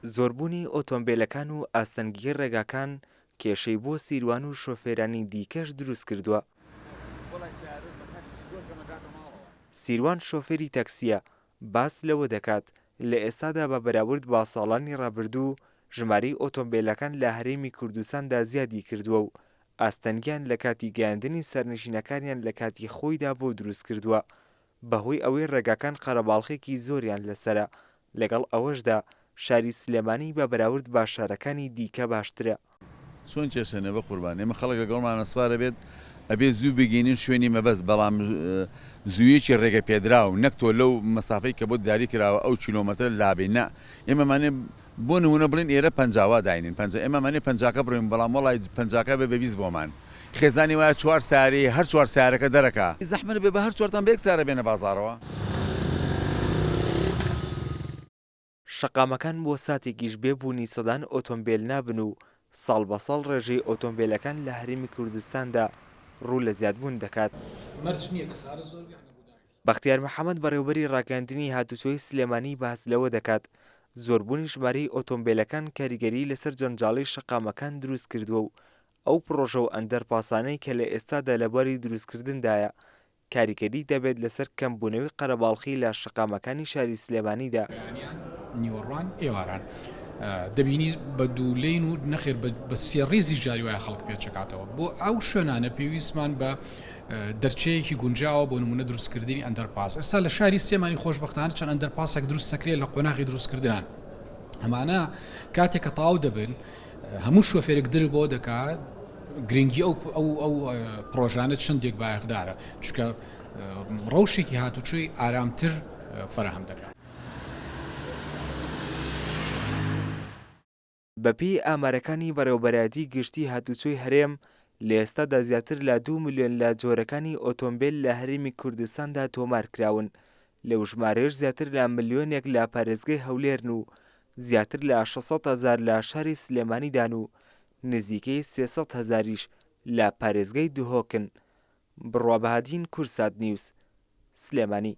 زۆربوونی ئۆتۆمبێلەکان و ئاستەنگیی ڕێگاکان کێشەی بۆ سیروان و شۆفێرانی دیکەش دروستکردووە. سیروان شۆفێری تەکسییە، باس لەوە دەکات، لە ئێستادا بە بەراورد بە ساڵانی ڕابردوو ژمارەی ئۆتۆمبێلەکان لە هەرێمی کوردستاندا زیادی کردووە و ئاستەنگیان لە کاتی گەیاندنی سەرنشینەکانیان لە کاتی خۆیدا بۆ دروستکردووە بەهۆی ئەوەی ڕێگاکان قەرەباڵخێکی زۆریان لەسەرە، لەگەڵ ئەوەشدا شاری سلێمانی بە بەراورد بە شارەکانی دیکە باشترە. چۆن کێشە نیە بەقوربان ئێمە خەڵک لەگەڵمانە سوارە بێت ئەبێ زوو بگەینین شوێنی مەبەست بەڵام زوویەکی ڕێگە پێدراو نەک تۆ لەو مەسافەی کە بۆت دیاری کراوە ئەو کیلۆمەترە لابەی نا ئێمەمانێ بۆ نمونە بڵێن ئێرە 50 وا داینین پەنجا ئێمەمانێ پەنجاکە بڕۆین بەڵام وەڵای پەنجاکە بێ بە 20 بۆمان خێزانی وایە چوار سارەی هەر چوار سارەکە دەرەکا زەحمەت بێ بە هەر چوارتان بە یەک سارە بێنە بازاڕەوە. شەقامەکان بۆ ساتێکیش بێ بوونی سەدان ئۆتۆمبێل نابن و ساڵ بە ساڵ ڕێژەی ئۆتۆمبێلەکان لە هەرێمی کوردستاندا ڕوو لە زیادبوون دەکات. بەختیار محەمەد بەڕێوبەری ڕاگەیاندنی هاتوچۆی سلێمانی باس لەوە دەکات، زۆربوونی ژمارەی ئۆتۆمبێلەکان کاریگەریی لەسەر جەنجاڵی شەقامەکان دروستکردووە و ئەو پڕۆژە و ئەندەرپاسانەی کە لە ئێستادا لە بواری دروستکردندایە کاریگەری دەبێت لەسەر کەمبوونەوەی قەرەباڵخی لە شەقامەکانی شاری سلێمانیدا. بەیانیان، نیوەڕوان، ئێواران دەبینی بە دوو لەین و نەخێر بە سێ ڕیزیش جاری وایە خەڵک پێچەکاتەوە. بۆ ئەو شوێنانە پێویستمان بە دەرچەیەکی گونجاوە بۆ نمونە دروستکردنی ئەندەرپاس. ئێستا لە شاری سلێمانی خۆشبەختانە چەند ئەندەرپاسێک دروست دەکرێت لە قۆناغی دروستکردنان. ئەمانە کاتێک کە تەواو دەبن هەموو شۆفێرێک درک بەوە دەکات گرنگی ئەو ئەو ئەو پڕۆژانە چەندێک بایەخدارە چونکە ڕەوشێکی هاتوچۆی ئارامتر فەراهەم دەکات. بەپێی ئامارەکانی بەڕێوەبەرایەتی گشتی هاتوچۆی هەرێم، لە ئێستادا زیاتر لە دوو ملیۆن لە جۆرەکانی ئۆتۆمبێل لە هەرێمی کوردستاندا تۆمارکراون، لەو ژمارەیەش زیاتر لە ملیۆنێک لە پارێزگای هەولێرن و زیاتر لە 600 هەزار لە شاری سلێمانیدان و نزیکەی 300 هەزاریش لە پارێزگای دهۆکن. بڕوا بەهادین، کوردسات نیوز، سلێمانی.